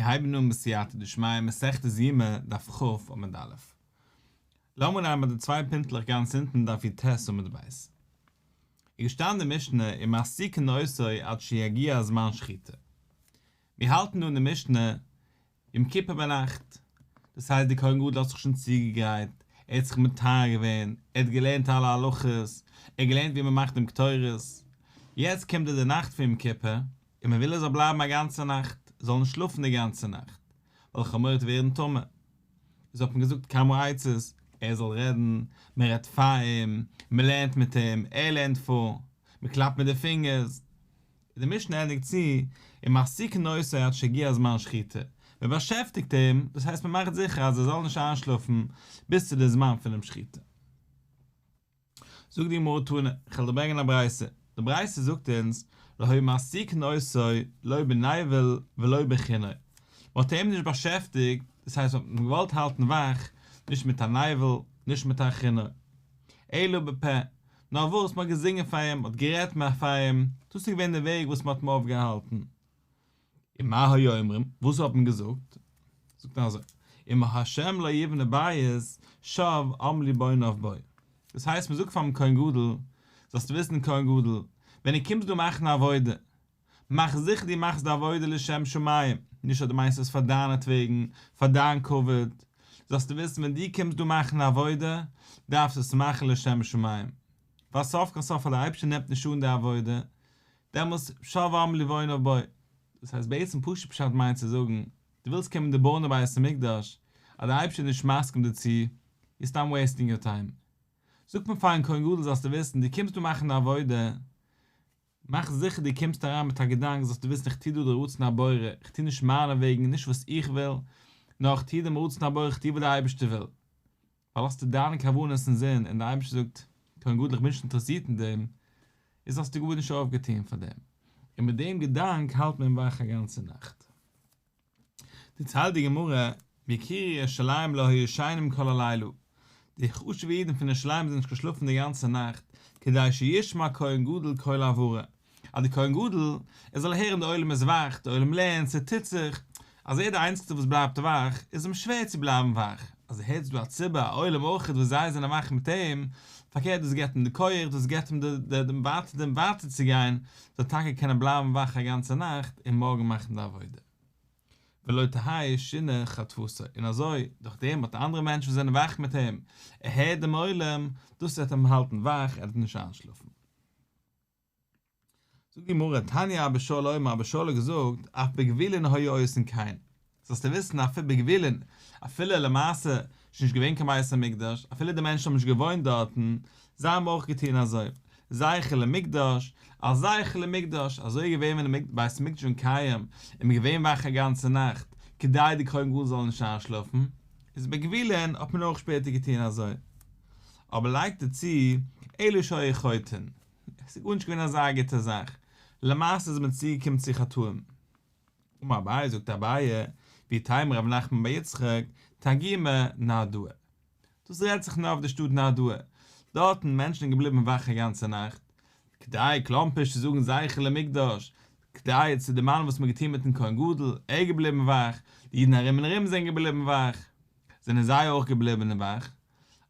מיר הייבן אן בסייעתא דשמיא מסכת יומא דף כ' עמוד א'. לאמיר אנהייבן ביי די צוויי פינטלעך גאנץ אונטן דף י"ט עמוד ב'. איז געשטאנען די משנה ומעסיקין אותו עד שיגיע זמן שחיטה. מיר האלטן דא אין די משנה יום כיפור ביינאכט, דאס הייסט דער כהן גדול האט זיך שוין צוגעגרייט, ער האט זיך מטהר געווען, ער האט געלערנט אלע הלכות, ער האט געלערנט ווי מען מאכט דעם קטורת, יעצט קומט די נאכט פון יום כיפור, און מען וויל ער זאל בלייבן א גאנצע נאכט, ער זאל נישט שלאפן די גאנצע נאכט, ווייל כ'האב מורא צו ווערן טמא. איז האט מען געזאגט כמה עצות, ער זאל רעדן, מען רעדט פאר אים, מען לערנט מיט אים, ער לערנט פאר, מען קלאפט מיט די פינגערס. און די משנה ענדיגט צו, ומעסיקין אותו עד שיגיע זמן שחיטה, מען באשעפטיגט אים, דאס הייסט מען מאכט זיכער אז ער זאל נישט איינשלאפן ביז צו די זמן פונעם שחיטה. זאגט די גמרא תנא, כ'וועל דיר ברענגען א ברייתא, די ברייתא זאגט אונז, לא היו מעסיקין אותו לא בנבל ולא בכינור, מען האט אים נישט באשעפטיגט, דאס הייסט מען האט אים געוואלט האלטן וואך, נישט מיט א נבל, נישט מיט א כינור, אלא בפה, נאר וואס, מען האט געזינגען פאר אים, מען האט גערעדט פאר אים, דאס איז געווען די וועג וואס מען האט אים אויפגעהאלטן. ומה היו אומרים, וואס האט מען געזאגט? זאגט ער אזוי, אם ה' לא יבנה בית, שוא עמלו בוניו בו. דאס הייסט מען זאגט פאר'ן כהן גדול, זאלסטו וויסן כהן גדול, ווען דו קומסט דא מאכן א עבודה, מאך זיכער דו מאכסט די עבודה לשם שמים, נישט אז דו מיינסט עס פאר דיינעטוועגן, פאר דיין כבוד, זאלסטו וויסן ווען דו קומסט דא מאכן א עבודה, דארפסטו עס מאכן לשם שמים, ווייל סוף כל סוף אז דער אייבערשטער נעמט נישט אן די עבודה, דעמאלס שוא עמלו בוניו בו. דאס הייסט בעצם פשוט פשט מיינט צו זאגן, דו ווילסט קומען דא בויען די בית המקדש, אז דער אייבערשטער איז נישט מסכים דערצו, you're סתם wasting your time. זאגט מען פארן כהן גדול זאלסטו וויסן, דו קומסט דא מאכן די עבודה, מאך זיכער דו קומסט אריין מיט א געדאנק זאלסטו וויסן איך טו דא די רצון הבורא, איך טו נישט מיינע וועגן, נישט וואס איך וויל, נאר איך טו דעם רצון הבורא, איך טו וואס דער אייבערשטער וויל. ווייל האסטו דיינע כוונות אין זין און דער אייבערשטער זאגט, כהן גדול איך בין נישט אינטערעסירט אין דעם, איז האסטו גארנישט אויפגעטון פאר דעם. און מיט דעם געדאנק האלט מען וואך א גאנצע נאכט. דערציילט די גמרא, ויקירי ירושלים לא היו ישנים כל הלילה, די חשוב'ע אידן פון ירושלים זענען נישט געשלאפן די גאנצע נאכט, כדי שישמע כהן גדול קול הברה, אז די כהן גדול, ער זאל הערן די עולם איז וואך, די עולם לערנט, ס'טוט זיך, אז ער איז די איינציגסטע וואס בלייבט וואך, איז אים שווער צו בלייבן וואך, אז ער הערט ס'איז דא א ציבור, א עולם אויכעט וואס זיי זענען וואך מיט אים, פארקערט דאס געבט אים די כח, דאס געבט אים די די ווייטער דעם ווייטער צו גיין, זאל טאקע קענען בלייבן וואך א גאנצע נאכט און מארגן מאכן די עבודה. ולא תהא שינה חוטפתו, און אזוי דורך דעם האט אנדערע מענטשן וואס זענען וואך מיט אים, ער הערט דעם עולם, דאס וועט אים האלטן וואך, ער וועט נישט איינשלאפן. זאגט די גמרא, תניא אבא שאול אומר, אבא שאול האט געזאגט, אף בגבולין היו עושין כן, זאלסטו וויסן אפילו בגבולין, אפילו למעשה איז נישט געווען קיין בית המקדש, אפילו די מענטשן האבן נישט געוואוינט דארטן, זיי האבן אויך געטון אזוי, זכר למקדש, אלס זכר למקדש, אזוי איז געווען ווען די בית המקדש איז קיים, און מ'איז געווען וואך א גאנצע נאכט, כדי די כהן גדול זאל נישט איינשלאפן, איז בגבולין האט מען אויך שפעטער געטון אזוי. אבער לייגט ער צו, אלא שהיו חוטאין. עס איז גארנישט געווען אזא גוטע זאך, למעשה איז מען צוגעקומען צו חטאים. אמר אביי, זאגט אביי, ואיתימא רב נחמן בר יצחק, תרגימא נהרדעא. דאס רעדט זיך נאר אויף די שטאט נהרדעא, דארטן מענטשן געבליבן וואך א גאנצע נאכט, כדי קלאמפערשט צו זאגן זכר למקדש, כדי צו דערמאנען וואס מען האט געטון מיטן כהן גדול, ער איז געבליבן וואך, די אידן ארום און ארום זענען געבליבן וואך, זענען זיי אויך געבליבן וואך,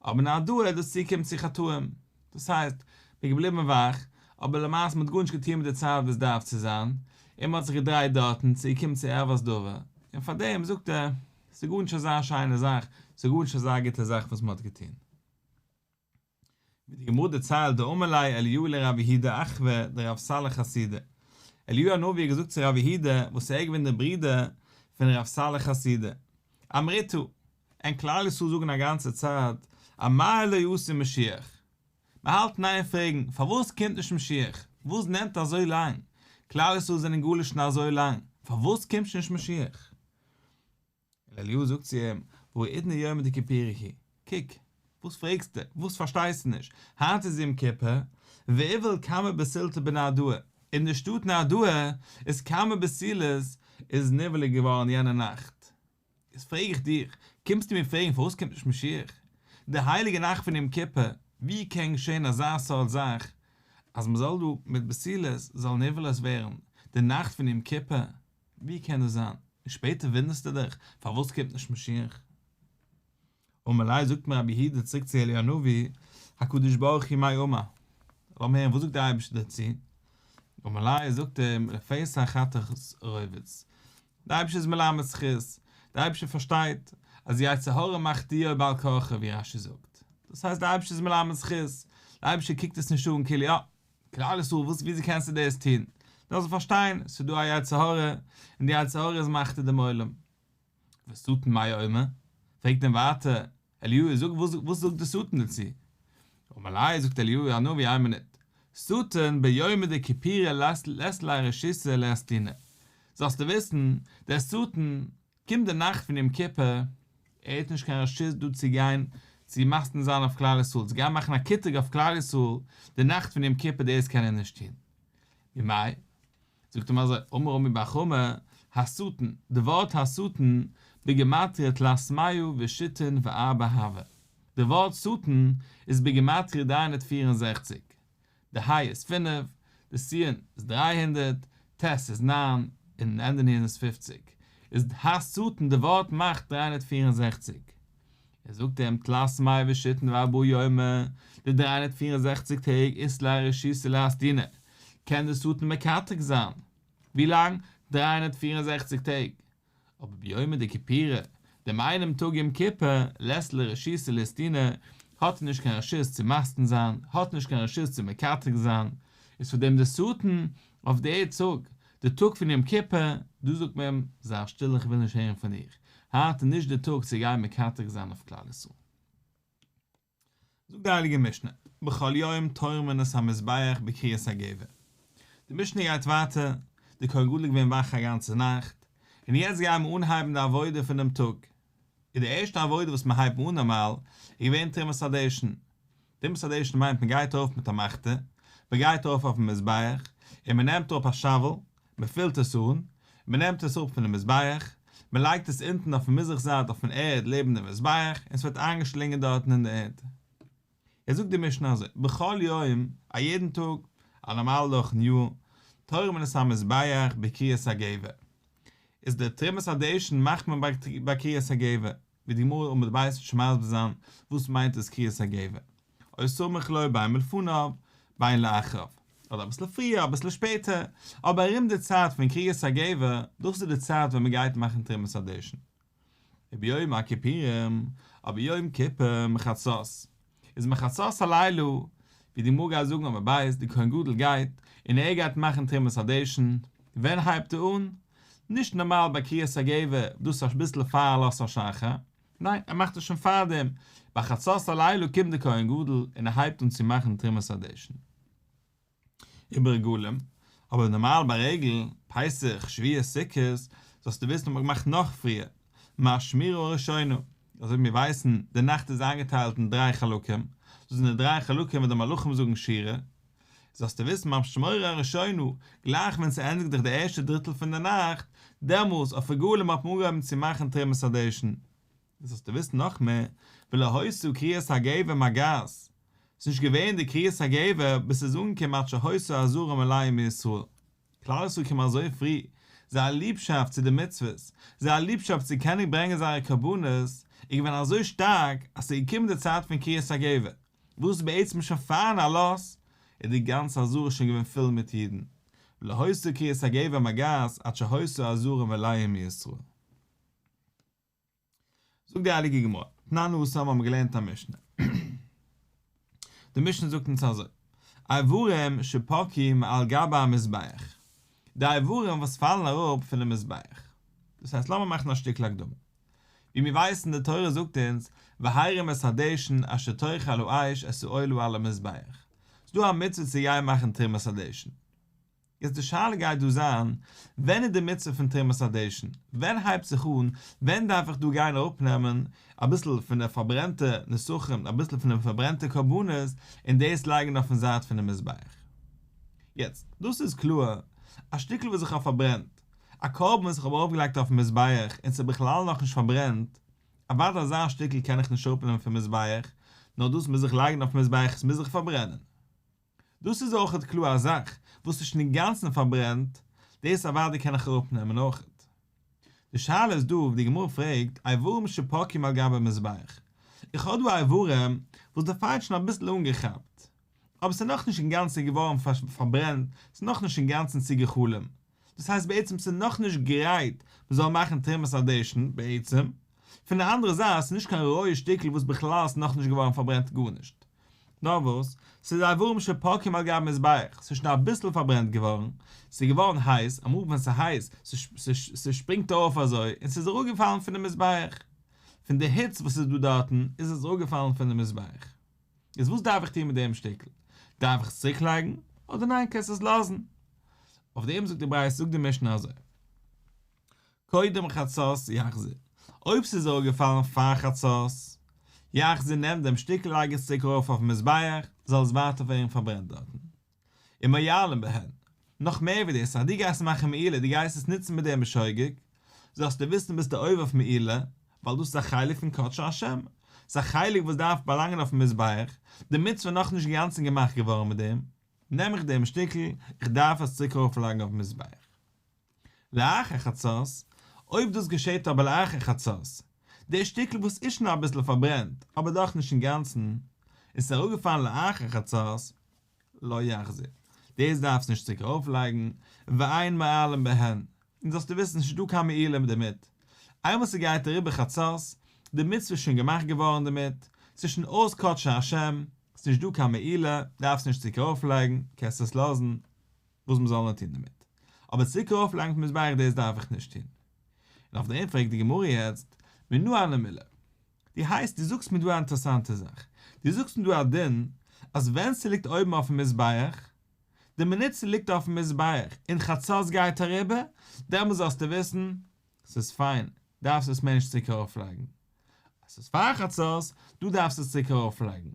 אבער נהרדעא דאס צוקומט צו חטאים, דאס הייסט, מען איז געבליבן וואך, אבער למעשה מען האט גארנישט געטון מיט די צייט ווי עס דארף צו זיין, און מען האט זיך געדרייט דארטן, צוגעקומען צו ערות דבר, און פאר דעם זאגט ער, ס'איז גארנישט אזא שיינע זאך, ס'איז גארנישט אזא גוטע זאך וואס מען האט געטון. ווי די גמרא דערציילט דאמר ליה אליהו לרב יהודה אחוה דרב סלא חסידא, אליהו הנביא האט געזאגט צו רב יהודה וואס ער איז געווען דער ברודער פון רב סלא חסידא, אמריתו, ענק כלל ישראל זאגן א גאנצע צייט אמאי לא אתי משיח, מען האלט אין איין פרעגן פארוואס קומט נישט משיח, וואס נעמט אזוי לאנג, כלל ישראל זענען אין גלות שוין אזוי לאנג, פארוואס קומט שוין נישט משיח? און אליהו זאגט צו אים, והאידנא יומא דכיפורי הוא, קוק, וואס פרעגסטו, וואס פארשטייסטו נישט, היינט איז יום כיפור, ואיבעל כמה בתולתא בנהרדעא, אין די שטאט נהרדעא איז כמה בתולות איז נבעלה געווארן יענע נאכט. איז פרעג איך דיך, קומסטו מיר פרעגן פארוואס קומט נישט משיח? די הייליגע נאכט פון יום כיפור, ווי קען געשען אזא סארט זאך, אז מען זאל דא מיט בתולות זאל נבעלות ווערן די נאכט פון יום כיפור, ווי קען דאס זיין? און שפעטער וואונדערסטו דיך פארוואס קומט נישט משיח? אמר ליה זאגט אים רבי יהודה צוריק צו אליהו הנביא, הקדוש ברוך הוא מאי אמר, לאמיר הערן וואס זאגט דער אייבערשטער דערצו, אמר ליה זאגט אים לפתח אתה רובץ, דער אייבערשטער איז מלמד זכות, דער אייבערשטער פארשטייט אז יצר הרע מחטיאו בעל כרחו ווי רש"י זאגט, דאס הייסט דער אייבערשטער איז מלמד זכות, דער אייבערשטער קוקט עס נישט אן כאילו יא, כלל ישראל וואס וויאזוי קענסטו דאס טון, דארפסט פארשטיין ס'איז דא א יצר הרע און די יצר הרע איז מחטיא דעם עולם. ושטן מאי אומר? פרעגט אים ווייטער אליהו זאג וואס וואס זאגט די שטן דערצו? אמר ליה זאגט אליהו הנביא איין מינוט, שטן ביומא דכיפורי לית ליה רשותא לאסטוני, זאלסטו וויסן, דער שטן קומט די נאכט פון יום כיפור, ער האט נישט קיין רשות דא צו גיין צו מסטין זיין אויף כלל ישראל, צו גיין מאכן א קטרוג אויף כלל ישראל די נאכט פון יום כיפור דאס קען ער נישט טון. ממאי? זאגט אים אזוי, אמר רמי בר חמא, השטן, די ווארט השטן, בגימטריא תלת מאה ושיתין וארבע הוי, די ווארט שטן איז בגימטריא 364, די ה' איז פינף, די שין איז 300, ט' איז נײַן, און ענדע נון איז 50, איז השטן די ווארט מאכט 364. ער זאגט אים תלת מאה ושיתין וארבעה יומי, די 364 טעג אית ליה רשותא לאסטוני, קען די שטן מקטרג זיין, ווי לאנג? 364 טעג, אבער ביומא דכיפורי, דעם איינעם טאג יום כיפור, לית ליה רשותא לאסטוני, האט ער נישט קיין רשות צו מסטין זיין, האט נישט קיין רשות צו מקטרג זיין, איז פאר דעם די שטן אויף די טאג, די טאג פון יום כיפור, דא זאגט מען אים, זיי שטיל איך וויל נישט הערן פון דיר, היינט איז נישט די טאג צו גיין מקטרג זיין אויף כלל ישראל. זאגט די הייליגע משנה, בכל יום תורמין את המזבח בכריית הגבר. די משנה גייט ווייטער, די כהן גדול איז געווען וואך א גאנצע נאכט, און יעצט גייען מיר אנהייבן די עבודה פונעם טאג. און די ערשטע עבודה וואס מען הייבט אן נארמאל, איז געווען תרומת הדשן. תרומת הדשן מיינט מען גייט ארויף מיט א מחתה, מען גייט ארויף אויפן מזבח, און מען נעמט אראפ א שאוועל, מען פילט עס אן, מען נעמט עס אראפ פונעם מזבח, מען לייגט עס אונטן אויפן מזרח זייט אויפן ערד לעבן דעם מזבח, און עס ווערט איינגעשלינגען דארטן אין די ערד. יעצט זאגט די משנה אזוי, בכל יום, א יעדן טאג, א נארמאל דורכן יאר, תורמין את המזבח בכריית הגבר. איז די תרומת הדשן מאכט מען ביי כריית הגבר, ווי די גמרא עמוד ב' וועט שוין מסביר זיין וואס מיינט עס כריית הגבר, או סמוך לו בין מלפניו בין לאחריו, אדער אביסל פריער אביסל שפעטער, אבער ארום די צייט פון כריית הגבר, דאס איז די צייט ווען מען גייט מאכן תרומת הדשן. וביום הכיפורים, אבער יום כיפור מחצות, איז מחצות הלילה, ווי די גמרא גייט זאגן עמוד ב', די כהן גדול גייט, און ער גייט מאכן תרומת הדשן, ווען הייבט ער אן? נישט נארמאל ביי כריית הגבר, דאס איז אביסל פאר עלות השחר, ניין, ער מאכט עס שוין פארדעם, ביי חצות הלילה קומט די כהן גדול און ער הייבט אן צו מאכן תרומת הדשן. וברגלים, אבער נארמאל ביי רגל, פסח, שבועות, סוכות, זאלסטו וויסן האט מען געמאכט נאך פריער, מאשמורה הראשונה, אזוי ווי מיר ווייסן, די נאכט איז איינגעטיילט אין דריי חלקים, דאס זענען די דריי חלקים וואס די מלאכים זאגן שירה, זאלסטו וויסן מאשמורה הראשונה, גלייך ווען ס'ענדיגט זיך די ערשטע דריטל פון די נאכט, דעמאלס אויף רגלים האט מען אנגעהויבן צו מאכן תרומת הדשן. זאלסטו וויסן נאך מער, ולא היתה כריית הגבר מגעת, ס'איז נישט געווען די כריית הגבר ביז ס'איז אנגעקומען עד שהיתה העזרה מלאה מישראל. כלל ישראל קומען אזוי פרי, זייער ליבשאפט צו די מצוות, זייער ליבשאפט צו קענען ברענגען זייערע קרבנות, איז געווען אזוי שטארק, אז ס'איז געקומען די צייט פון כריית הגבר, וואס איז בעצם שוין פארן עלות, איז די גאנצע עזרה שוין געווען פול מיט אידן, ולא היתה כריית הגבר מגעת עד שהיתה העזרה מלאה מישראל. זאגט די הייליגע גמרא, תנן התם האבן מיר געלערנט א משנה. די משנה זאגט אונז אזוי, איברים שפקעו מעל גבי המזבח, די איברים וואס פאלן אראפ פונעם מזבח. דאס הייסט לאמיר מאכן א שטיקל הקדמה. ווי מיר ווייסן די תורה זאגט אונז, והרים את הדשן אשר תאכל האש את העולה על המזבח. ס'דא א מצוה צו גיין מאכן תרומת הדשן. יעצט די שאלה גייט דא זיין, ווען איז די מצוה פון תרומת הדשן? ווען הייבט זיך אן? ווען דארף איך דא גיין אראפנעמען אביסל פון די פארברענטע נסכים, אביסל פון די פארברענטע קרבנות, און דאס לייגן אויפן זייט פונעם מזבח? יעצט, דאס איז קלאר, א שטיקל וואס איך האב פארברענט, א קרבן וואס איך האב ארויפגעלייגט אויפן מזבח און ס'איז בכלל נאכנישט פארברענט, אוודאי אזא שטיקל קען איך נישט אראפנעמען פון מזבח, נאר דאס מוז איך לייגן אויפן מזבח, עס מוז זיך פארברענען. דאס איז אויכעט קלאר א זאך וואס איז שוין אינגאנצן פארברענט, דאס אוודאי קען איך אראפנעמען אויכעט. די שאלה איז דא ווי די גמרא פרעגט איברים שפקעו מעל גבי מזבח, איך האב דא איברים וואס די פייער האט שוין אביסל אנגעכאפט, אבער ס'איז נאכנישט אינגאנצן געווארן פארברענט, ס'איז נאכנישט אינגאנצן צו גחלים, דאס הייסט בעצם ס'איז נאכנישט גרייט מ'זאל מאכן תרומת הדשן בעצם, פון די אנדערע זייט ס'איז נישט קיין רויע שטיקל וואס בכלל איז נאכנישט געווארן פארברענט גארנישט, נאר וואס, ס'איז איברים שפקעו מעל גבי מזבח, ס'איז שוין אביסל פארברענט געווארן, ס'איז געווארן הייס, אמאל ווען ס'איז הייס, ס'שפרינגט ארויף אזוי, און ס'איז אראפגעפאלן פונעם מזבח, פון די היץ וואס איז דא דארטן איז עס אראפגעפאלן פונעם מזבח. איז וואס דארף איך טון מיט דעם שטיקל? דארף איך עס צוריק לייגן? אדער ניין קענסט עס לאזן? אויף דעם זאגט די ברייתא זאגט די משנה אזוי, קודם חצות יחזיר, אויב ס'איז אראפגעפאלן פאר חצות, יחזיר נעם דעם שטיקל לייג עס צוריק ארויף אויפן מזבח, זאל עס ווייטער ווערן פארברענט דארטן. ומועלין בהן, נאך מער ווי דאס, אז דו גייסט מאכן מעילה, דו גייסט עס נוצן מיט דעם בשוגג, זאלסטו וויסן ביסטו עובר אויף מעילה, ווייל דאס איז א חלק פון קדשי השם, ס'איז א חלק וואס דארף באלאנגען אויפן מזבח, די מצוה איז נאכנישט אינגאנצן געמאכט געווארן מיט דעם, נעם איך דעם שטיקל, איך דארף עס צוריק ארויפלייגן אויפן מזבח. לאחר חצות, אויב דאס געשעט אבער לאחר חצות, דער שטיקל וואס איז שוין אביסל פארברענט, אבער דאך נישט אינגאנצן, און ס'איז אראפגעפאלן לאחר חצות, לא יחזיר, דאס דארפסט נישט צוריק ארויפלייגן, ואין מועלין בהן, און זאלסטו וויסן ס'נישט דא קיין מעילה דערמיט, איינמאל ס'גייט אריבער חצות, די מצוה איז שוין געמאכט געווארן דערמיט, ס'איז שוין אויס קדשי השם, ס'נישט דא קיין מעילה, דארפסט נישט צוריק ארויפלייגן, קענסט עס לאזן, וואס מ'זאל נאר טון דערמיט. אבער צוריק ארויפלייגן אויפן מזבח דאס דארף איך נישט טון. און אויף דעם פרעגט די גמרא יעצט, מנא הני מילי. דו הייסט, דו זאגסט מיר דא א אינטערעסאנטע זאך. דו זאגסט מיר דא א דין, אז ווען ס'ליגט אויבן אויפן מזבח, די מינוט ס'ליגט אויפן מזבח און חצות גייט אריבער, דעמאלס זאלסטו וויסן, ס'איז פיין, דארפסט עס מער נישט צוריק ארויפלייגן. אז ס'איז פאר חצות, דא דארפסטו עס צוריק ארויפלייגן.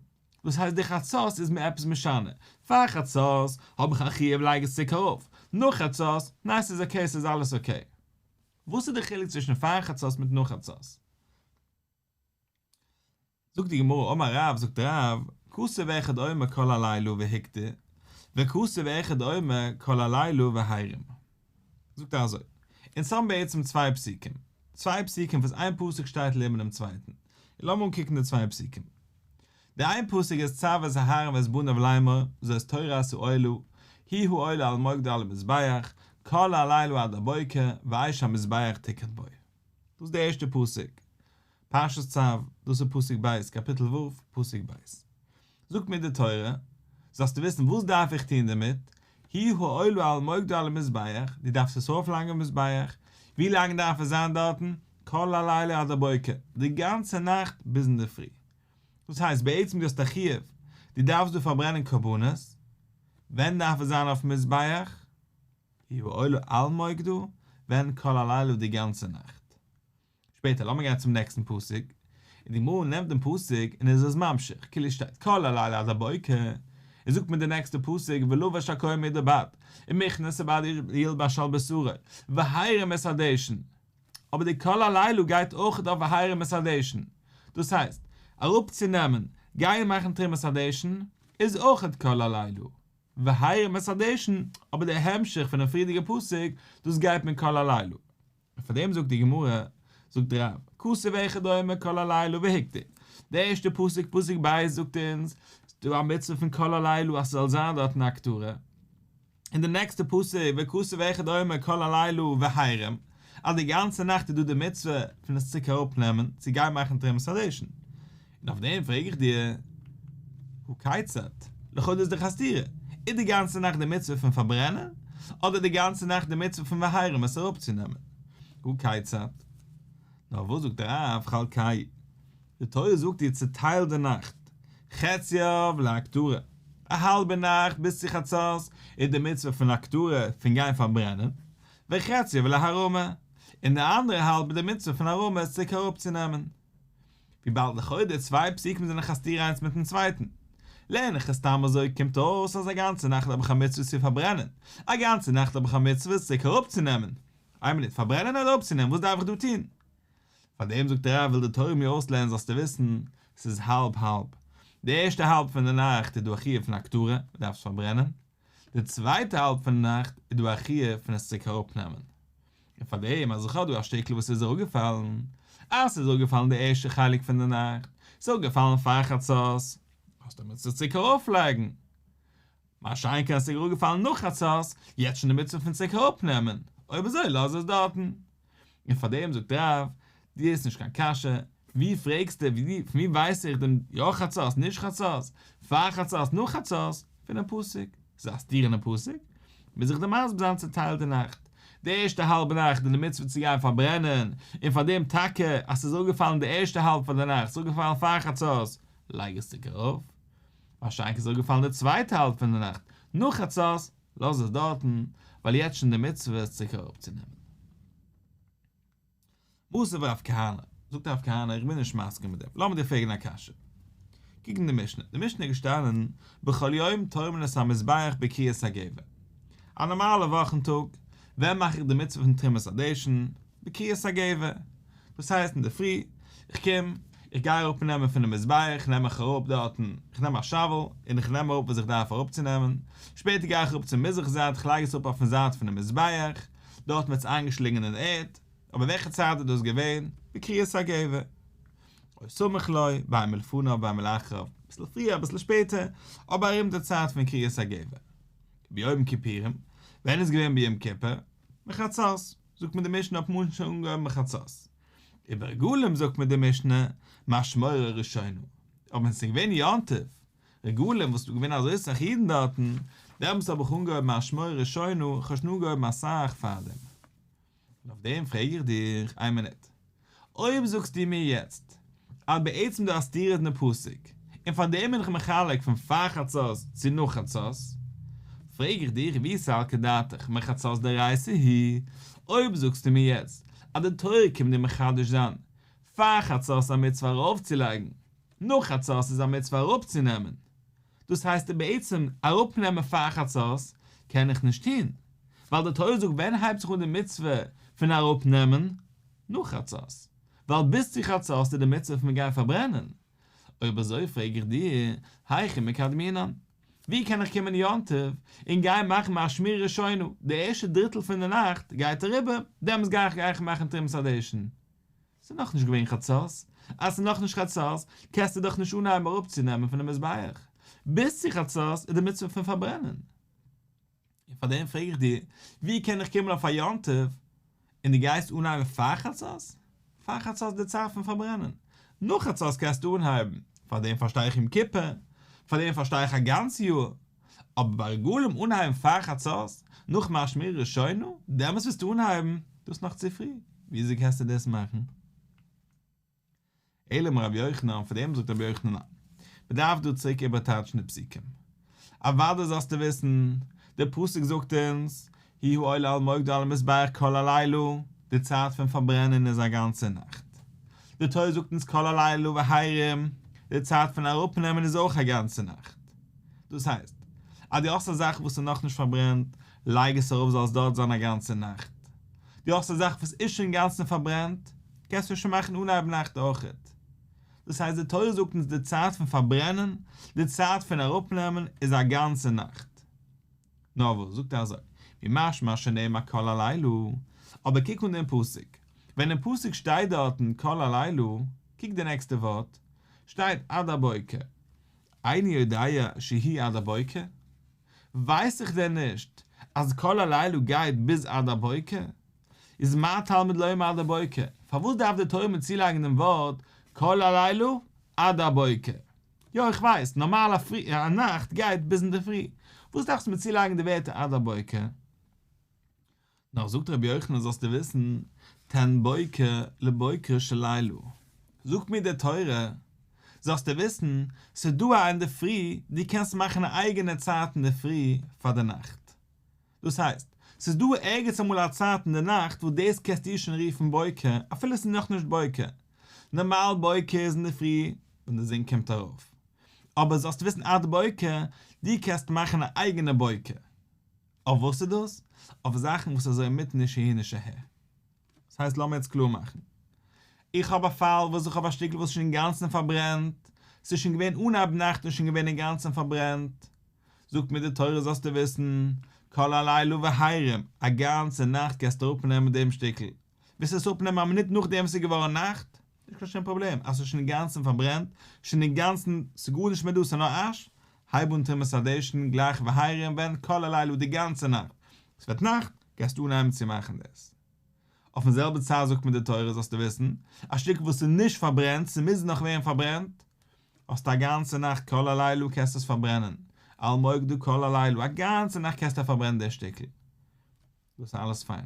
דאס הייסט די חצות איז מיר עפעס משנה. פאר חצות האב איך א חיוב לייג עס צוריק ארויף. נאך חצות, ניין ס'איז אקעי ס'איז אלעס אקעי. וואס איז די חילוק צווישן פאר חצות מיט נאך חצות? זאגט די גמרא אמר רב זאגט רב כתוב אחד אומר כל הלילה והקטיר וכתוב אחד אומר כל הלילה והרים זאגט ער אזוי אונז האבן בעצם צוויי פסוקים צוויי פסוקים וואס איין פסוק שטייט לעבן דעם צווייטן און לאמיר אנקוקן די צוויי פסוקים די איין פסוק איז צו את אהרן ואת בניו לאמור זאת תורת העולה היא העולה על מוקדה על המזבח כל הלילה עד הבוקר ואש המזבח תוקד בו דאס איז די ערשטע פסוק פרשת צו, דאס איז פסוק ב', קאפיטל ו', פסוק ב'. זאגט מיר די תורה, זאלסטו וויסן וואס דארף איך טון דערמיט, היא העולה על מוקדה על המזבח, דו דארפסט עס ארויפלייגן אויפן מזבח, ווי לאנג דארף עס זיין דארטן, כל הלילה עד הבוקר, די גאנצע נאכט ביז אינדערפרי. דאס הייסט בעצם דו האסט א חיוב, דו דארפסט דא פארברענען קרבנות, ווען דארף עס זיין אויפן מזבח? היא העולה על מוקדה, ווען כל הלילה די גאנצע נאכט. שפעטער לאמיר גיין צום נעקסטן פסוק, און די גמרא נעמט דעם פסוק און איז עס ממשיך, כאילו שטייט כל הלילה עד הבוקר, און זאגט מיר די נעקסטע פסוק ולבש הכהן בגדי בד, ומכנסי בד ילבש על בשרו, והרים את הדשן, אבער די כל הלילה גייט אויך אויף והרים את הדשן, דאס הייסט, אראפצונעמען, גיין מאכן תרומת הדשן, איז אויך כל הלילה, והרים את הדשן, אבער די המשך פונעם פריערדיגע פסוק, דאס גייט מיט כל הלילה. און פאר דעם זאגט די גמרא, זאגט רב, כתוב אחד אומר כל הלילה והקטיר, די ערשטע פסוק פסוק ב' זאגט אונז, ס'איז דא א מצוה פון כל הלילה אז ס'זאל זיין דארטן הקטרה, און די נעקסטע פסוק וכתוב אחד אומר כל הלילה והרים, אז די גאנצע נאכט איז דא די מצוה פון עס צוריק אראפ נעמען צו גיין מאכן תרומת הדשן, און אויף דעם פרעג איך דיר, הא כיצד? לכאו' איז דאך א סתירה, איז די גאנצע נאכט די מצוה פון פארברענען, אדער די גאנצע נאכט די מצוה פון והרים עס אראפצונעמען? הא כיצד? נאר וואס זאגט רב חלקהו? די תורה זאגט דיר צעטייל די נאכט, חציו להקטרה, א האלבע נאכט ביז צו חצות איז די מצוה פון הקטרה פון גיין פארברענען, וחציו להרמה, און די אנדערע האלב איז די מצוה פון הרמה עס צוריק אראפצונעמען. וויבאלד לכאורה די צוויי פסוקים זענען א סתירה איינס מיטן צווייטן, לערן איך עס סתם אזוי קומט אויס אז א גאנצע נאכט האב איך א מצוה צו פארברענען, א גאנצע נאכט האב איך א מצוה עס צוריק אראפצונעמען. איין מינוט, פארברענען אדער אראפצונעמען, וואס דארף איך דא טון? פאר דעם זאגט רב וויל די תורה מיר אויסלערנען זאלסטו וויסן, ס'איז האלב האלב. די ערשטע האלב פון די נאכט איז דא א חיוב פון הקטרה, מ'דארף עס פארברענען. די צווייטע האלב פון די נאכט איז דא א חיוב פון עס צוריק אראפנעמען. און פאר דעם אז איך האב דא א שטיקל וואס איז אראפגעפאלן, אז ס'איז אראפגעפאלן די ערשטע חלק פון די נאכט, ס'איז אראפגעפאלן פאר חצות, האסטו א מצוה צוריק ארויפלייגן. מה שאין כן אז ס'איז אראפגעפאלן נאך חצות, יעצט שוין די מצוה פון צוריק אראפנעמען, אויב אזוי לאז עס דארטן. און פאר דעם זאגט רב, דיר איז נישט קיין קשיא, ווי פרעגסטו, פון ווי ווייס איך דעם יא חצות נישט חצות, פאר חצות נאך חצות, פונעם פסוק, ס'איז א סתירה אינעם פסוק, מוז איך דיר מסביר זיין צוטיילט די נאכט, די ערשטע האלב נאכט איז די מצוה צו גיין פארברענען, און פאר דעם טאקע אז ס'איז אראפגעפאלן די ערשטע האלב פון די נאכט, ס'איז אראפגעפאלן פאר חצות, לייג עס צוריק ארויף, מה שאין כן ס'איז אראפגעפאלן די צווייטע האלב פון די נאכט, נאך חצות, לאז עס דארטן, ווייל יעצט שוין די מצוה עס צוריק אראפצונעמען. מתיב רב כהנא, זאגט רב כהנא איך בין נישט מסכים מיט דעם, לאמיר דיר פרעגן א קשיא. קוק אין די משנה, די משנה איז געשטאנען בכל יום תורמין את המזבח בכריית הגבר. א נארמאלע וואכן טאג, ווען מאך איך די מצוה פון תרומת הדשן? בכריית הגבר. דאס הייסט אינדערפרי, איך קום, איך גיי אראפ נעמען פונעם מזבח, נעם איך אראפ דארטן, איך נעם א שאוועל, און איך נעם אראפ וואס איך דארף אראפצונעמען, שפעטער גיי איך אראפ צום מזרח זייט, איך לייג עס אראפ אויפן זייט פונעם מזבח, דארטן ווערט עס איינגעשלינגען אין ערד, אבער וועלכע צייט איז דאס געווען? בכריית הגבר. או סמוך לו, בין מלפניו בין מלאחריו, אביסל פריער אביסל שפעטער, אבער ארום די צייט פון כריית הגבר. ביום כיפורים, ווען איז געווען ביום כיפור? מחצות, זאגט מיר די משנה האט מען שוין אנגעהויבן מחצות. וברגלים זאגט מיר די משנה, מאשמורה ראשונה. אבער ווען ס'איז געווען יום טוב, רגלים וואס ס'איז געווען אזוי סאך אידן דארטן, דעמאלטס האב איך אנגעהויבן מאשמורה ראשונה, איך האב שוין אנגעהויבן אסאך פארדעם. און אויף דעם פרעג איך דיך, איין מינוט, אויב זאגסטו מיר יעצט אז בעצם דא א סתירה אין די פסוק, און פאר דעם בין איך מחלק פון פאר חצות צו נאך חצות, פרעג איך דיך ואי סלקא דעתך מחצות דאורייתא היא, אויב זאגסטו מיר יעצט אז די תורה קומט דיר מחדש זיין פאר חצות א מצוה ארויפצולייגן, נאך חצות איז א מצוה אראפצונעמען, דאס הייסט בעצם אראפנעמען פאר חצות קען איך נישט טון, ווייל די תורה זאגט ווען הייבט זיך אן די מצוה פון אראפנעמען? נאך חצות, ווייל ביז צו חצות איז די מצוה פון גיין פארברענען. אויב אזוי פרעג איך דיר, היכי מקדמינן? ווי קען איך קומען יום טוב און גיין מאכן מאשמורה ראשונה, די ערשטע דריטל פון די נאכט גייט אריבער, דעמאלטס גיי איך גיי איך מאכן תרומת הדשן. ס'איז נאכנישט געווען חצות, אז ס'איז נאכנישט חצות קענסטו דאך נישט אנהייבן אראפצונעמען פונעם מזבח, ביז צו חצות איז די מצוה פון פארברענען. און פאר דעם פרעג איך דיר, ווי קען איך קומען אויף א יום טוב און דו גייסט אנהייבן פאר חצות? פאר חצות איז די צייט פון פארברענען, נאך חצות קענסטו אנהייבן, פאר דעם פארשטיי איך יום כיפור, פאר דעם פארשטיי איך א גאנץ יאר, אבער ביי רגלים אנהייבן פאר חצות, נאך מאשמורה ראשונה, דעמאלטס וועסטו אנהייבן, דאס איז נאך צו פרי, וויאזוי קענסטו דאס מאכן? אלא אמר רבי יוחנן, פאר דעם זאגט רבי יוחנן ניין, מען דארף דא צוריק איבערטייטשן די פסוקים. אוודאי זאלסטו וויסן, דער פסוק זאגט אונז, הוא העולה על מוקדה על המזבח כל הלילה, די צייט פון פארברענען איז א גאנצע נאכט. די תורה זאגט אונז כל הלילה והרים, די צייט פון אראפנעמען איז אויך א גאנצע נאכט. דאס הייסט, אז דו האסט א זאך וואס איז נאכנישט פארברענט, לייג עס ארויף זאל עס דארט זיין א גאנצע נאכט. דו האסט א זאך וואס איז שוין אינגאנצן פארברענט, קענסטו שוין מאכן אנהייב נאכט אויכעט. דאס הייסט די תורה זאגט אונז די צייט פון פארברענען, די צייט פון אראפנעמען איז א גאנצע נאכט. נאר וואס זאגט ער אזוי, ואי משמע שנאמר כל הלילה, אבער קוק אן דעם פסוק, ווען אין פסוק שטייט דארטן כל הלילה, קוק די נעקסטע ווארט, שטייט עד הבוקר, איני יודע שהוא עד הבוקר? ווייס איך דען נישט אז כל הלילה גייט ביז עד הבוקר? איז מה תלמוד לומר עד הבוקר? פארוואס דארף די תורה מיר צולייגן דעם ווארט כל הלילה עד הבוקר? יא איך ווייס, נארמאל א נאכט גייט ביז אינדערפרי, וואס דארפסטו מיר צולייגן די ווערטער עד הבוקר? נאר זאגט רבי יוחנן זאלסטו וויסן, תן בוקר לבוקרו של לילה, זאגט מיר די תורה, זאלסטו וויסן, ס'דא א אינדערפרי, דו קענסט מאכן א אייגענע צייט אינדערפרי פאר די נאכט. דאס הייסט, ס'איז דא ערגעץ אמאל א צייט אין די נאכט וואס דאס קענסטו שוין רופן בוקר, אפילו ס'איז נאכנישט בוקר. נארמאל בוקר איז אינדערפרי ווען די זון קומט ארויף. אבער זאלסטו וויסן עד בוקר, דו קענסט מאכן א אייגענע בוקר. אויף וואס איז דאס? אויף זאכן וואס איז אזוי אינמיטן נישט אהין נישט אהער. דאס הייסט לאמיר יעצט קלאר מאכן. איך האב א פאל וואס איך האב א שטיקל וואס איז שוין אינגאנצן פארברענט, ס'איז שוין געווען אנהייב נאכט און שוין געווען אינגאנצן פארברענט. זאגט מיר די תורה זאלסטו וויסן, כל הלילה והרים, א גאנצע נאכט קענסטו אראפנעמען דעם שטיקל. ווילסט עס אפנעמען א מינוט נאכדעם וואס ס'איז געווארן נאכט? נישט קיין שום פראבלעם, אז ס'איז שוין אינגאנצן פארברענט, שוין אינגאנצן, ס'איז גארנישט מער דא, ס'איז נאר אש, הייב אן תרומת הדשן גלייך והרים ווען כל הלילה די גאנצע נאכט, ס'ווערט נאכט, גייסטו אנהייבן צו מאכן דאס. אויפן זעלבע צייט זאגט מיר די תורה זאלסטו וויסן, א שטיקל וואס איז נישט פארברענט, ס'מוז נאך ווערן פארברענט, האסטו א גאנצע נאכט כל הלילה קענסטו עס פארברענען, על מוקדה כל הלילה, א גאנצע נאכט קענסטו פארברענען די שטיקל. דאס איז אלעס פיין.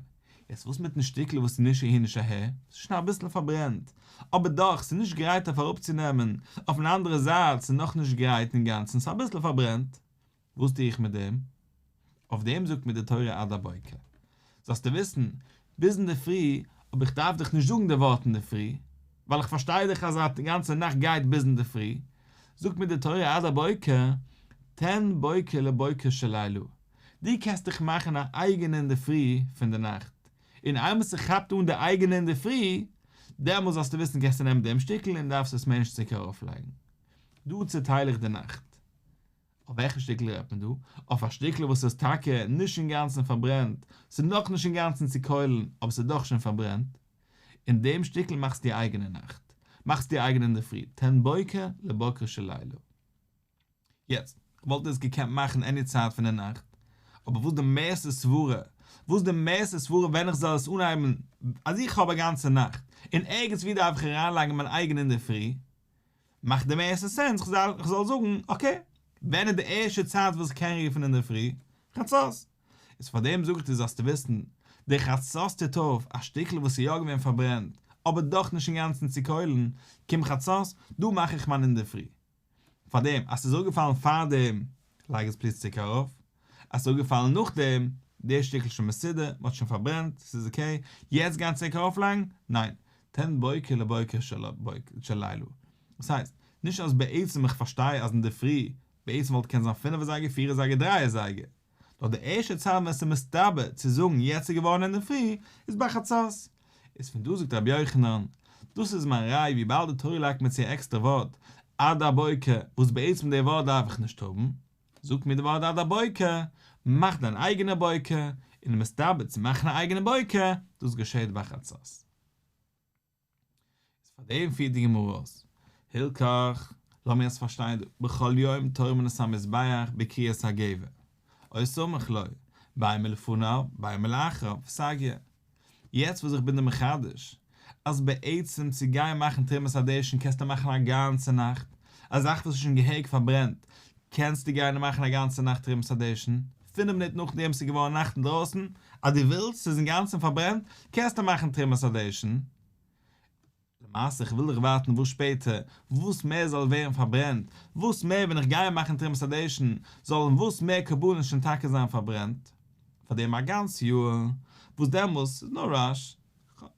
יעצט וואס מיטן שטיקל וואס איז נישט אהין נישט אהער? ס'איז שוין אביסל פארברענט, אבער דאך, ס'איז נישט גרייט אויף אראפצונעמען, אויפן אנדערע זייט, ס'איז נאכנישט גרייט אינגאנצן, ס'איז אביסל פארברענט. וואס טו איך מיט דעם? אויף דעם זאגט מיר די תורה עד הבוקר. זאלסטו וויסן, ביז אינדערפרי, אבער איך דארף דיך נישט זאגן די ווארט אינדערפרי, ווייל איך פארשטיי דאך אז א גאנצע נאכט גייט ביז אינדערפרי, זאגט מיר די תורה עד הבוקר, תן בוקר לבוקר של לילה, דו קענסט דיך מאכן א אייגענע אינדערפרי פון די נאכט, און איינמאל ס'כאפט אן די אייגענע אינדערפרי, דעמאלס זאלסטו וויסן קענסטו נעמען דעם שטיקל און דארפסט עס מער נישט צוריק ארויפלייגן. דא צוטייל איך די נאכט. אויף וועלכע שטיקל רעדט מען דא? אויף א שטיקל וואס איז טאקע נישט אינגאנצן פארברענט, ס'איז נאכנישט אינגאנצן צו קוילן, אבער ס'איז דאך שוין פארברענט. אין דעם שטיקל מאכסטו די אייגענע נאכט, מאכסטו די אייגענע אינדערפרי, תן בוקר לבוקר של לילה. יעצט, כ'וואלט דאס געקענט מאכן עני צייט פון די נאכט, אבער וואס די מערסטע סברה, וואס די מערסטע סברה ווען איך זאל עס אנהייבן, אז איך האב א גאנצע נאכט, און ערגעץ ווי דארף איך אריינלייגן מיין אייגענע אינדערפרי, מאכט די מערסטע סענס כ'זאל זאגן, אקעי, ווען איז די ערשטע צייט וואס איך קען רופן אינדערפרי? חצות. איז פאר דעם זאג איך דיר זאלסטו וויסן, די חצות טוט אויף א שטיקל וואס איז יא געווען פארברענט, אבער דאך נישט אינגאנצן צו קוילן, קום חצות, דא מאך איך מיין אינדערפרי. פאר דעם אז ס'איז אפגעפאלן פאר דעם, לייג עס פליז צוריק ארויף. אז ס'איז אפגעפאלן נאכדעם, די שטיקל איז שוין מסודר, מ'האט שוין פארברענט, ס'איז אקעי, יעצט גיין צוריק ארויפלייגן? ניין, תן בוקר לבוקר של לילה. דאס הייסט, נישט אז בעצם איך פארשטיי אז אינדערפרי, בעצם וואלט געקענט זיין פינף אזייגער, פיר אזייגער, דריי אזייגער, נאר די ערשטע צייט ווען ס'איז מסתבר צו זאגן יעצט איז געווארן אינדערפרי איז ביי חצות. איז פון דא זאגט רבי יוחנן, דאס איז מיין ראי' וויבאלד די תורה לייגט מיר צו א עקסטערע ווארט עד הבוקר וואס בעצם די ווארט דארף איך נישט האבן, זאגט מיר די ווארט עד הבוקר, מאך דיין אייגענע בוקר, און מסתבר צו מאכן א אייגענע בוקר, דאס געשעט ביי חצות. איז פאר דעם פירט די גמרא אויס, הלכך, לאמיר יעצט פארשטיין דא, בכל יום תורמין את המזבח בכריית הגבר, או סמוך לו, בין מלפניו בין מלאחריו, סגיא. יעצט וואס איך בין דיר מחדש, אז בעצם צו גיין מאכן תרומת הדשן קענסטו מאכן א גאנצע נאכט, א זאך וואס איז שוין געהעריג פארברענט, קענסטו גיין און מאכן א גאנצע נאכט תרומת הדשן, פינף מינוט נאכדעם ס'איז געווארן נאכט אינדרויסן, אז דו ווילסט, ס'איז אינגאנצן פארברענט, קענסטו מאכן תרומת הדשן. למעשה איך וויל דאך ווארטן וואס שפעטער, וואס מער זאל ווערן פארברענט, וואס מער ווען איך גיי מאכן תרומת הדשן, זאלן וואס מער קרבנות שוין טאקע זיין פארברענט, פאר דעם א גאנץ יאר, וואס דעמאלס איז נאו ראש,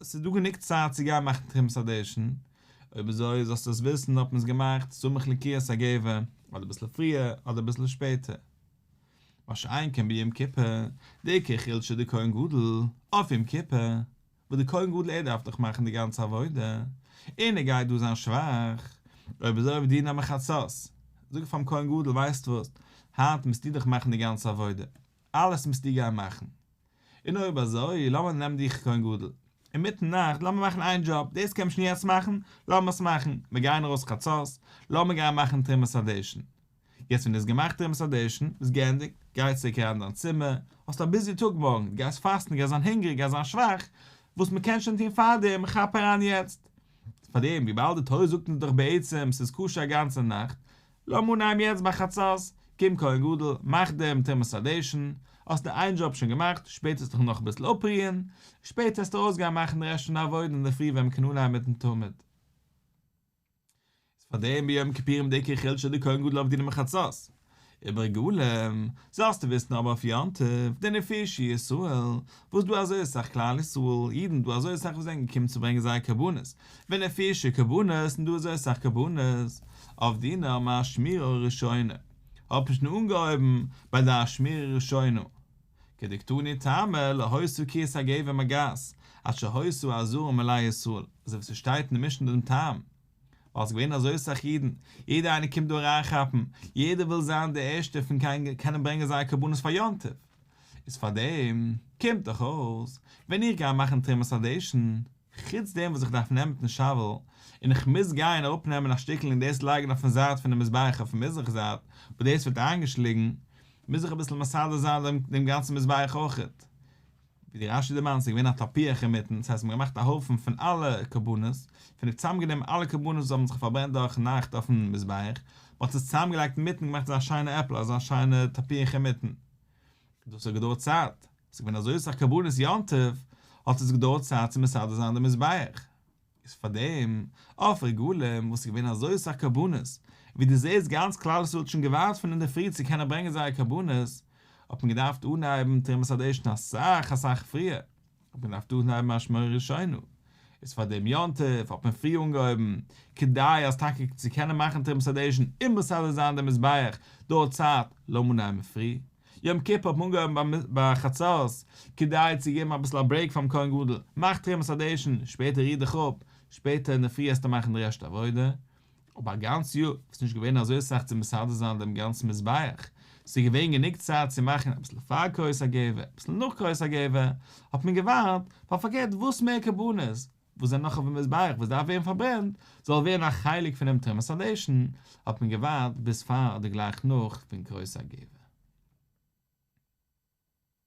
ס'איז דא גענוג צייט צו גיין מאכן תרומת הדשן, אויב אזוי זאלסטו עס וויסן האט מען עס געמאכט סמוך לכריית הגבר, אדער אביסל פריער אדער אביסל שפעטער. מה שאין כן ביום כיפור, דאיכא חולשא דכהן גדול, אויף יום כיפור, וואס די כהן גדול ער דארף דאך מאכן די גאנצע עבודה, און ער גייט דא זיין שוואך, אויב אזוי עבדינן מחצות, זאג איך פאר'ן כהן גדול ווייסט וואס, היינט מוזטו דאך מאכן די גאנצע עבודה, אלעס מוזטו גיין מאכן, און אויב אזוי לאמיר נעמען דיך כהן גדול, אינמיטן נאכט לאמיר מאכן איין דזשאב, דאס קען מען שוין יעצט מאכן, לאמיר עס מאכן, מיר גייען ארויס חצות, לאמיר גיין מאכן תרומת הדשן. יעצט ווען דו האסט געמאכט תרומת הדשן, ביסט געענדיגט, גיי צוריק אריין אין דיין צימער, האסט א ביזי טאג מארגן, דו גייסט פאסטן, דו גייסט זיין הונגעריג, גייסט זיין שוואך, וואס מען קען שוין טון פארדעם, כאפ אריין יעצט. פארדעם, וויבאלד די תורה זאגט אונז דאך בעצם ס'איז כשר א גאנצע נאכט, לאמיר אנהייבן יעצט ביי חצות, קום כהן גדול, מאך דעם תרומת הדשן, האסט די איין דזשאב שוין געמאכט, שפעטער וועסטו דיך נאך אביסל אפרוען, שפעטער וועסטו ארויסגיין מאכן די רעשט פון די עבודה אינדערפרי ווען מ'קען אנהייבן מיטן תמיד. איז פאר דעם ביום כיפורים דאיכא חולשא דכהן גדול עבדינן מחצות וברגלים, זאלסטו וויסן אבער אויף יום טוב, דנפישי ישראל, וואס דא אזוי אסאך כלל ישראל, אידן דא אזוי אסאך וואס זענען געקומען צו ברענגען זייער קרבנות, ונפישי קרבנות און דא אזוי אסאך קרבנות, עבדינן מאשמורה הראשונה, האט מען שוין אנגעהויבן ביי די אשמורה הראשונה, כדקתני טעמא לא היתה כריית הגבר מגעת עד שהיתה העזרה מלאה ישראל, אזוי ווי ס'שטייט אין די משנה דעם טעם, ווייל ס'איז געווען אזוי סאך אידן, יעדער איינער קומט דא אריינכאפן, יעדער וויל זיין דער ערשטער פון קענען ברענגען זייער קרבנות פאר יום טוב. איז פארדעם קומט דאך אויס ווען איך גיי מאכן תרומת הדשן, חוץ דעם וואס איך דארף נעמען מיטן שאוועל און איך מוז גיין אראפנעמען א שטיקל און דאס לייגן אויפן זייט פונעם מזבח אויפן מזרח זייט וואו דאס ווערט איינגעשלינגען, מוז איך אביסל מסדר זיין דעם גאנצן מזבח אויכעט. ווי די רש"י דערמאנט ס'איז געווען א תפוח אינמיטן, דאס הייסט מ'האט געמאכט א הויפן פון אלע קרבנות, פון די צוזאמגענומען אלע קרבנות וואס האבן זיך פארברענט דורכן נאכט אויפן מזבח, מ'האט עס צוזאמגעלייגט אינמיטן געמאכט אזא שיינע עפל אזא שיינע תפוח אינמיטן. דאס האט געדויערט צייט, ס'איז געווען אזוי סאך קרבנות יום טוב, האט עס געדויערט צייט צו מסדר זיין די מזבח. איז פאר דעם אויף רגלים וואס איז געווען אזוי סאך קרבנות, ווי דו זעסט גאנץ כלל ישראל האט שוין געווארט פון אינדערפרי צו קענען ברענגען זייערע קרבנות, האט מען געדארפט אנהייבן תרומת הדשן אסאך אסאך פריער, האט מען געדארפט אנהייבן אשמורה ראשונה, איז פאר דעם יום טוב האט מען פרי אנגעהויבן, כדי אז טאקע צו קענען מאכן תרומת הדשן און מסדר זיין דעם מזבח דויערט צייט, לאמיר אנהייבן פרי. יום כיפור האט מען אנגעהויבן ביי חצות, כדי צו געבן אביסל א ברעיק פאר'ן כהן גדול, מאך תרומת הדשן, שפעטער רו דיך אפ, שפעטער אינדערפרי וועסטו מאכן די רעשט עבודה. אבער א גאנץ יאר איז נישט געווען אזוי סאך צו מסדר זיין דעם גאנצן מזבח, ס'איז געווען גענוג צייט צו מאכן אביסל פאר כרות הגבר, אביסל נאך כרות הגבר, האט מען געווארט, ווייל פארקערט וואס מער קרבנות וואס זענען נאך אויפן מזבח וואס דארף ווערן פארברענט, זאל ווערן א חלק פונעם תרומת הדשן, האט מען געווארט ביז פאר אדער גלייך נאך פון כרות הגבר.